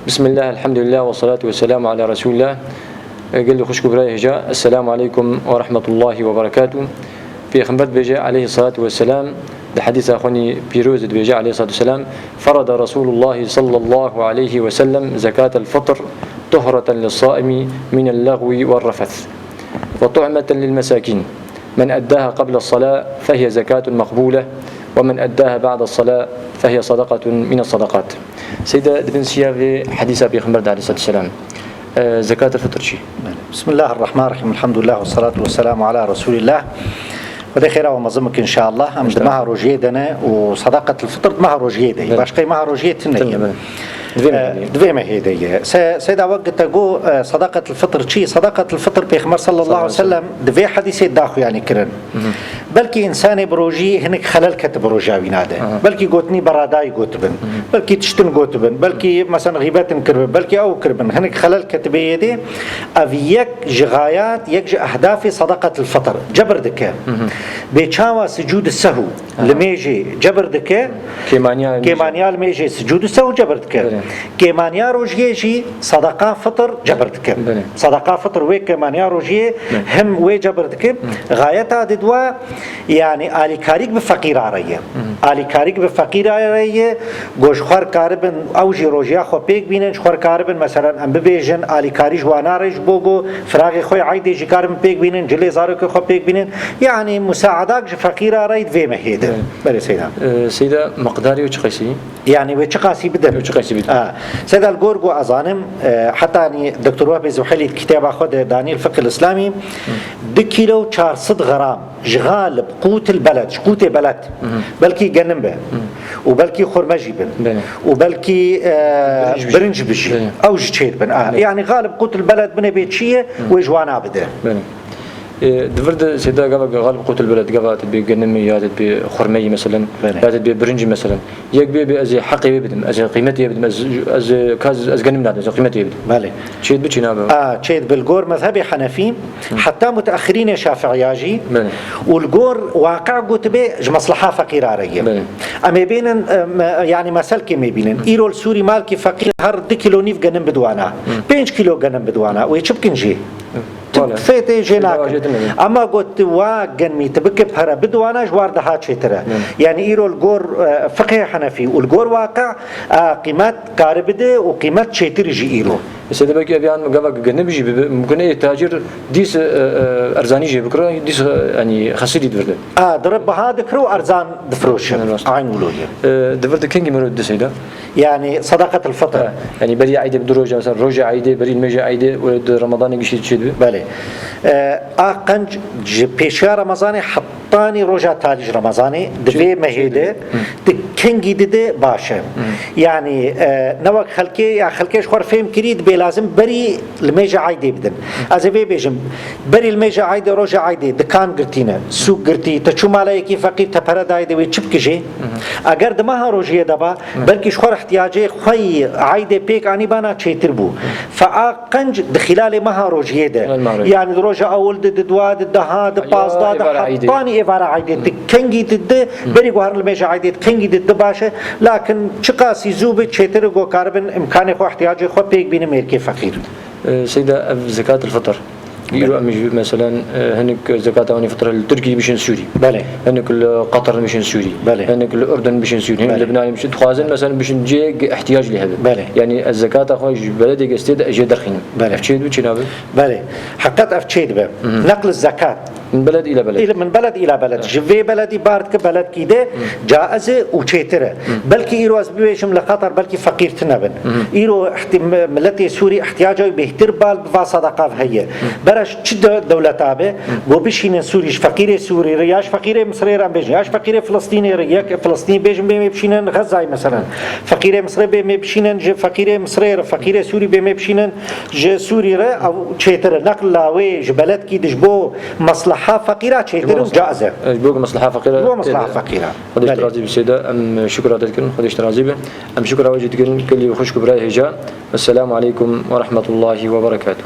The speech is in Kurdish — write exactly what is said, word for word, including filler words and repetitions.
Bismillah, elhamdülillah ve salatu ve selamu ala Resulillah. Gelî xwişk û birayê hêja, Esselamu aleykum ve rahmetullahi ve berekatuh. Pêxember dibêje aleyhissalatu vesselam, di hedîsa xwe nî pîroz de dibêje aleyhissalatu vesselam, "Ferada Resulullah sallallahu aleyhi ve sellem zekatel fitr tuhreten lis-saimi minel lagwi ve refes ve tuhmeten lil mesakin. Men eddaha qabla salah fehiye zekatun makbule ve men eddaha ba'da salah fehiye sadakatun mine sadakat." Seyda, di bin siya vê hedîsa Pêxember de aleyhissalatu vesselam, e, zekatul fitr çi? Belê. Bismillahirrahmanirrahim. Elhamdülillah ve salatu ve selamu ala Resulillah. Xwedê xêra we mezin bike inşallah. Em di meha rojiyê de ne û sadaqetil fitr di meha rojiyê de ye. Belê. Başqey meha rojiyê tune ye. Tune, belê. Di vê mehê de ye. Di vê mehê de ye. Se-, Seyda, wek te got, e, sadaqetil fitr çi? Sadaqetil fitr Pêxember sallallahu aleyhi ve sellem di vê hedîsê daxuyanî kirin. Belkî însanê bi rojî hinek xelel ketibi roja wîna de. Belkî gotinî beradayî gotibin. Belkî tiştin gotibin. Belkî mesela xîbetin kiribin. Belkî ew kiribin. Hinek xelel ketibe yê dê. Ev yek ji xayat, yek ji ehdafê sadaqetil fitr. Cebir dike. Bê çawa sicûd sehû, limêjê cebir dike. Kêmaniya limêjê. Kêmaniya limêjê sicûd sehû cebir dike. Belê. Kêmaniya rojiyê jî sadaqa fitr cebir dike. Belê. Sadaqa fitr wê kêmaniya rojiyê hem wê cebir dike. Xayeta didwa, yani alîkarîk bi feqîra re ye. Alîkarîk bi feqîra re ye. Go ji xwe re karibin, ew jî rojiya xwe pêk bînin, ji xwe re karibin, meselen, em bibêjin, alîkarî ji wana re ji bo go firaxê xwe yê eydê jî karibin pêk bînin, cilê zarokê xwe pêk bînin. Yani musaadak ji feqîra re di vê mehê de. Belê. Belê Seyda. E, Seyda, miqdarê wê çi qeysî? Yani wê çi qasî bidin? Wê çi qeysî bidin? Ha. Seyda, li gor ku ez zanim, e, heta nî Doktor Wehbê Zuhelî di kitêba xwe de Danî l-Fiqh l-Îslamî, du kîlo û çar sed gram ji xalib qûtil beled, ji qûtê beled, belkî genim be û belkî xurme jî bin û belkî, e, birinc bi jî. Ew jî çêdibin. A, yani xalib qûtil beled binê bê çi ye, wê ji wana bide. Belê. E, di vir de Seyda, gava xalib qûtil beled, gava te dibê genimê ya te dibê xurmeyî meselen, ya te dibê birincî meselen. Yek bê, bê ez ê heqê wê bidim, ez ê qîmetê wê bidim, ez, ez, ka ez, ez genim nadim, ez ê qîmetê wê bidim. Belê. Çêdibe çênabe? A, çêdibe li gor mezhebê Henefî, heta muteexirînê Şafiiya jî û li gor waqi gotibe ji mesleha feqîra re ye. Belê. Em ê bênin, em, yani meselkê me bînin. Îro li Sûrî malkî feqîr her du kîlo nîv genim bidwana. Pênc kîlo genim bidwana. Wê çi bikin jî? Tu fê tê jê nakin. Ama got tu wa genmî tu bike pere bidwana ji war daha çêtir e. Yani îro li gor, e, fiqhê Henefî û li gor waqi, e, qîmet kari bide û qîmet çêtir jî îro. Seyda, belkî ev yan gava genim jî bibe, mumkin e tacir dîs, e, e, erzanî jê bikire, dîs, e, yani xesirî di vir de. A, dire biha dikire û erzan difiroşe. Eyn wilo ye. E, di vir de kengî mirov dide Seyda? Yani sadaqetil fitr. Ha, yani berî eydê bi du roja, mesela rojê eydê, berî nimêjê eydê û di Ramadanê giştî çêdibe? Belê. E, a qenc ji pêşiya Ramazanê hetanî roja talî ji Ramazanê di vê mehê de tu kengî dide baş e. Yani, e, ne wek xelkê, ya xelkê ji xwe re fêm kirî dibê lazim berî limêja eydê bidin. Ez ê vê bêjim, berî limêja eydê, roja eydê, dikan girtî ne, sûk girtî, te çû mala yekî feqîr te pere dayê de wê çi bikijê? Eger di meha rojiyê de ba, belkî ji xwe re ihtiyacê xwe yî eydê pêk anî bana çêtir bû. Fe a qenc di xîlalê meha rojiyê de. Meha rojiyê. Yani di roja ewil de, di dua, di deha, di pazda, di hetanî êvara eydê. Tu kengî tu di, berî guharin limêja eydê tu kengî tu di baş e. Lakin çiqasî zû bi çêtir go karibin imkanê xwe, ihtiyacê xwe pêk bînin mêrkê feqîr. E, Seyda, ev zekatul fitr. Îro em jî, meselen, e, hinek zekata wan ê fitr li Tirkî bişin Sûrî. Belê. Hinek li Qatar bişin Sûrî. Belê. Hinek li Urdun bişin Sûrî. Hinek li Lebnanê bişin. Dixwazin, meselen, bişin cihê ihtiyac lê hebe. Belê. Yani ez zekata xwe ji beledê gestê de jê derxînim. Belê. Ev çê dibe, çê nabe? Belê. Heqet ev çê dibe. Neql zekat. Min beled îla beled. Îla, min beled îla beled. Ji vê beledî bar dike beledkî de caiz e û çêtir e. Belkî îro ez bibêjim li Qatar belkî feqîr tune bin. Îro ihti-, mi-, miletê Sûrî ihtiyaca wî bêhtir bal bi va sadaqa heye. Bera ji çi de-, dewleta be, go bişînin Sûrî ji feqîrê Sûrî re, ya ji feqîrê Misrê re em bêjin, ya ji feqîrê Filistînê re, yek Filistînî bêjin bê me bişînin Xezayê meselen. Feqîrê Misrê bê me bişînin ji feqîrê Misrê re, feqîrê Sûrî bê me bişînin ji Sûrî re, ew çêtir e. Neqla wê ji beledkî de ji bo mesleha feqîra çêtir û caiz e. Ji bo mesleha feqîra. Ji bo mesleha feqîra. Xwedê ji te razî be Seyda, em şukra te dikin, Xwedê ji te razî be. Em şukra we jî dikin, gelî xwişk û birayê hêja. Esselamu aleykum ve rahmetullahi ve berekatuh.